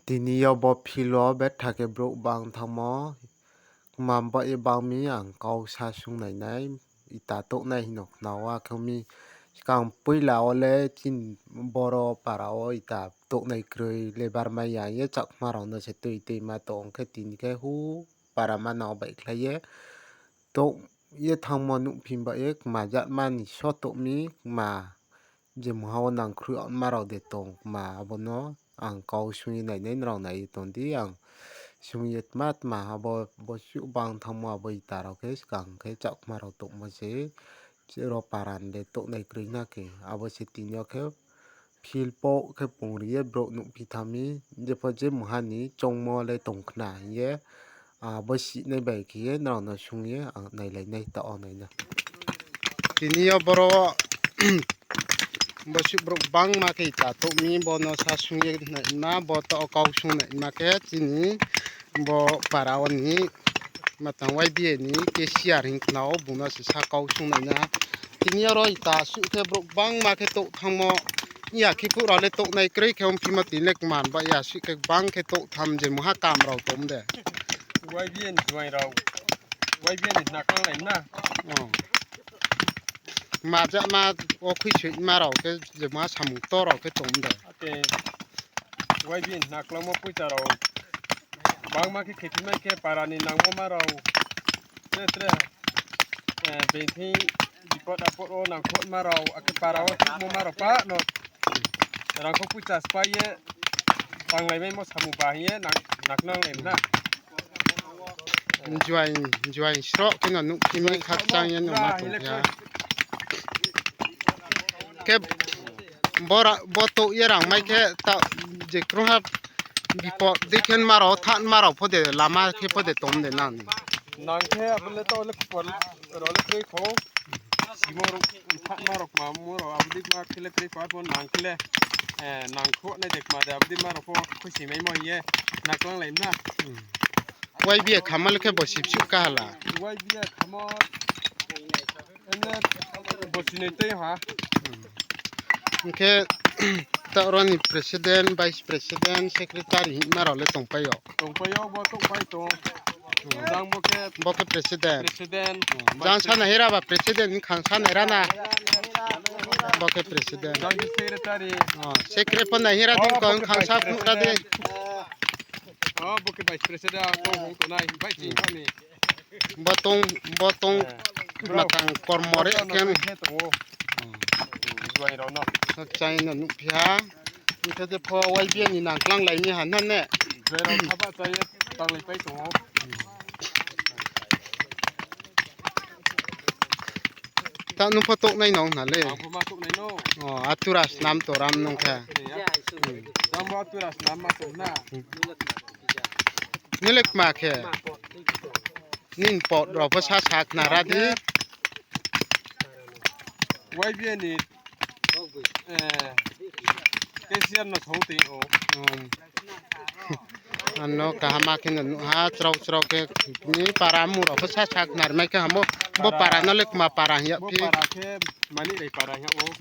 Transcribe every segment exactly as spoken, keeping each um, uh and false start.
Tini yo bo field wo betha khe brouh bang thanngmo, kma ba ye bang mi ang kau sa sung nai nai, ita touhnai hing no khna wa khe mi, skang poila wo le chini boro para wo ita touhnai kroi, labour mai ya ye Chakma rao no se tui tui ma tong khe tini khe hu para ma no baihkhlai ye touh ye thanngmo nuhphi ba ye kma jatma ni so touh mi kma je mungha wo nangkhruh ma rao de tong kma abo no ang kau sung ye nai nai nrao nai ye tong di ang sung ye tma tma abo bo suh bang thanngmo abo ita rao khe skang khe Chakma rao tongmo se ro para ni le touhnai kroi na khe abo se tini yo khe field pouh khe pungri ye brouh nuhphi thanng mi, jepho je mungha ni choungmo le tong khna hing ye, abo sihnai bai khe ye nrao no sung ye ang nailai nai taoh wo nai na. Tini yo boro bo suh brouh bangma khe ita touh mi bo no sa sung ye naima, bo taoh wo kau sung naima khe chini bo para wo ni matang Y B A ni cashier hing khna wo bung no se sa kau sung nai na. Tini yo ro ita suh khe brouh bangma khe touh thanngmo, ya khe phuh rao le touhnai kroi khe ongphimo tini le kman ba ya suh khe bang khe touh tham je mungha kam rao tong de. Y B A ni juaing rao, Y B A ni naklanglai na. Kma jatma wo khuisoima rao khe je mungha samung ktor rao khe tong de. Y B A ni naklangmo poicha rao bangma khe khephimai khe para ni nangmo ma rao, tre tre, being thing bipot apot wo nangkhruhma rao, akhe para wo khruhmo ma rao pah no rangkho poicha sphái ye tanglaimaimo samung ba hing ye naklanglai na. Juaing, juaing sroh khe no nuhphi mi khakchang ye no ma tong ya. Khe bo touh ye rangmai khe ta je krungha bipot dei khe nma rao, thanma rao pho de lama khe pho de tong de nang. Nang khe abo le taoh le khupor rao le kroi pho. Simo rao, thanma rao, kma mo rao, abo dei ma khe le kroi pho, abo nang khe le, nangkhruh nai de kma de, abo dei ma rao pho khuisimaimo hing ye naklanglai na. Y B A khamo le khe bo sipsuh kaha la. Y B A khamo, bo sinoi tei ha. Hing khe taoh ro ni president, vice president, secretary hingma rao le tongpai ou. Tongpai ou, bo tongpai tong. Jang bo khe president. Jang sanai hira ba president ni khang sanai ra na. Bo khe president. Secretary pho nai hira di kong khang sa phnuh ra di. Bo khe vice president, tong hong tongnai, vice ni. Bo tong, bo tong, matang kormo re khe. Juaing rao no. Khakchang no nuhphi ha. Hing khe je pho Y B A ni nangklanglai mi ha na ne. Juaing rao saba chá ye tanglaipai tong ou. Ta nung pho touhnai nong na le. Atura snam toram nung khe. Nung le kma khe. Nini pot rao pho sa sakhna ra di. Y B A ni cashier no thou tei ou. Ano kaham khe no nuh ha, chrao chrao khe ni para mung rao pho sa sakhna rimai khe hamo. Bo para no le kma para hing ya phi. Para khe Manik Rai para hing ya ou.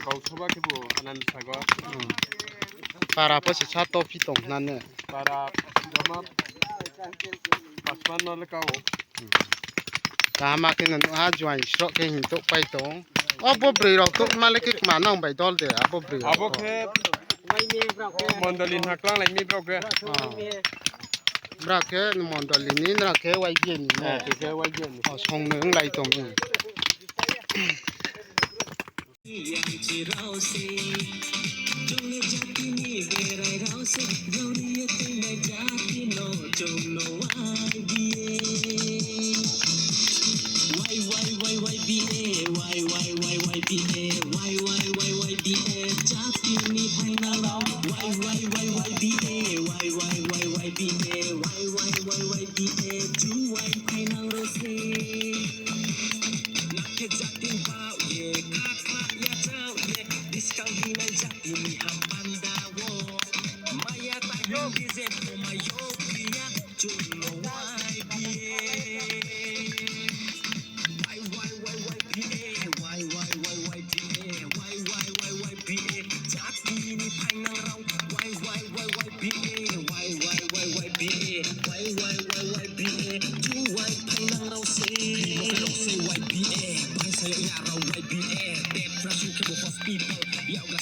Gau soba khe bo Anand Sagar. Para pho se sa tophi tong na ne. Para joma pasman no le ka ou. Kaham khe no nuh ha, juaing sroh khe hing touhpai tong. O bo broi rao touhma le khe kma nang bai dol de, abo broi rao. Abo khe mondoli naklanglai mi brao khe. Brao khe mondoli ni, nrao khe Y B A ni. Song no onglai tong.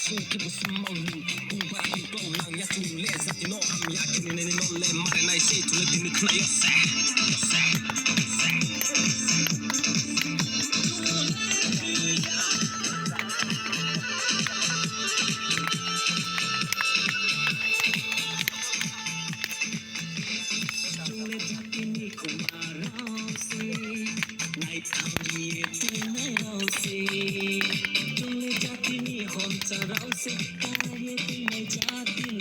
Chung khe bo sumang ni, bung bara ni kau nang ya chung le jati no hamya khe ni nai no le mare nai se chung le tini khna yo se. Chung le jati ni khoma rao se, naithao ye tuinai rao se. Chung le jati ni horcha rao se, kar ye tuinai jati